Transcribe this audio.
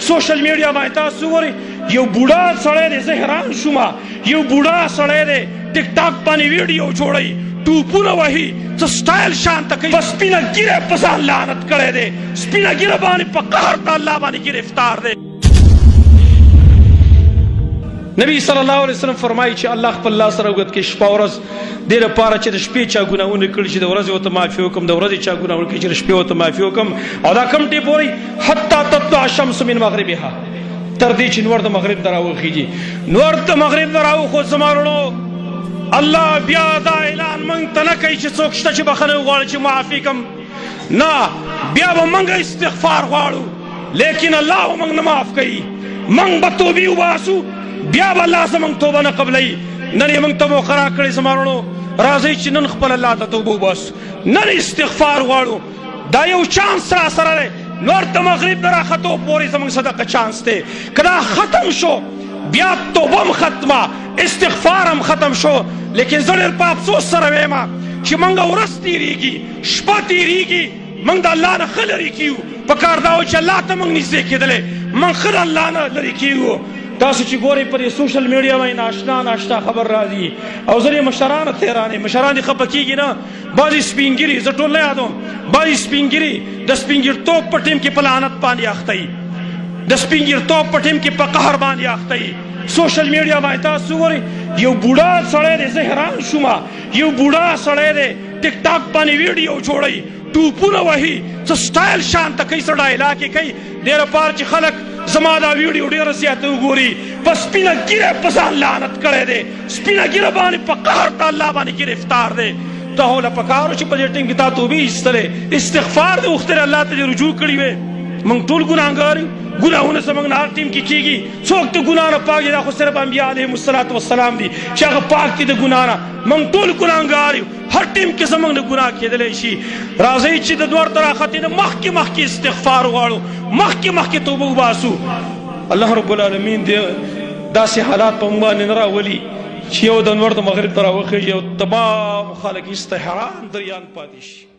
سوشل میډیا باندې تاسو وګورئ، یو بوډا سړی دی، زه حیران شوم، یو بوډا سړی دی ټیک ټاک باندې ویډیو جوړوي، ټوپونه وهي، څه سټایل شان ته کوي، په سپینه ږیره یې په ځان لعنت کړی دی، سپینه ږیره باندې په قهر د الله باندې ګرفتار دی. نبی صلی الله علیه وسلم فرمایي چې الله خپل لاس راوږد کړي شپه ورځ دې لپاره چې د شپې چا ګناهونه کړي چې د ورځې ورته معافي وکړم، د ورځې چا ګناهونه کړي چې د شپې ورته معافي وکړم. او دا کوم ټي پورې حتی تطلع الشمس من مغربها، تر دې چې نور د مغرب نه راوخیږي. نور د مغرب نه راوخوت زما وروڼو، الله بیا دا اعلان موږ ته نه کوي چې څوک شته چې بخښنه وغواړي چې معافي کړم، نه، بیا به موږ استغفار غواړو، لیکن الله به موږ نه معاف کوي. موږ به توبې وباسو، بیا به الله زموږ توبه نه قبلوي. نن یې موږ ته موقع راکړې زما وروڼو، راځئ چې نن خپل الله ته توبه وباسو، نن استغفار غواړو. دا یو چانس را سره دی، نور د مغرب نه راختو پورې زموږ صدقه چانس دی. که دا ختم شو بیا توبه هم ختمه، استغفار هم ختم شو. لیکن زه ډېر په افسوس سره وایم چې موږ ورځ تېرېږي، شپه تېرېږي، موږ د الله نه ښه لرې کیږو. په کار دا و چې الله ته موږ نږدې کېدلی، موږ ښه د الله نه لرې کیږو. تاسو چې ګورئ په دې سوشل میډیا باندې ناشنا ناشنا خبر راځي، او ځینې مشرانو ته حیران یم، مشران دې خفه کېږي نه، بعضې سپینګیري، زه ټول نه یادوم، بعضې سپینګیري د سپینګیرتوب په ټیم کې په لعنت باندې اخته وي، د سپینګیرتوب په ټیم کې په قهر باندې اخته وي. سوشل میډیا باندې تاسو وګورئ، یو بوډا سړی دی، زه حیران شوم، یو بوډا سړی دی ټیک ټاک باندې ویډیو جوړوي، ټوپونه وهي، څه سټایل شان ته کوي، څه ډایلاګ یې کوي، دې لپاره چې خلک زما دا ویډیو ډېره زیاته وګوري. په سپینه ږیره یې په ځان لعنت کړی دی، سپینه ږیره باندې په قهر د الله باندې ګرفتار دی. ته هوله پکار و چې په دې ټیم کې تا توبې ایستلې، استغفار دې غوښتلی، الله ته دې رجوع کړي وی. موږ ټول ګناهګار یو، ګناهونه زموږ نه هر ټیم کې کېږي. څوک د ګناه نه پاک دی؟ دا خو صرف انبیا علیهم الصلات والسلام دي چې هغه پاک دي د ګناه نه. موږ ټول ګناهګار یو، هر ټیم کې زموږ نه ګناه کېدلی شي. راځئ چې د نور تر راختې نه مخکې مخکې استغفار وغواړو، مخکې مخکې توبه وباسو. الله رب العالمین دې داسې حالات په موږ باندې نه راولي چې یو د نور د مغرب ته راوخېږي او تمام خلک ایسته حیران دریان پاتې شي.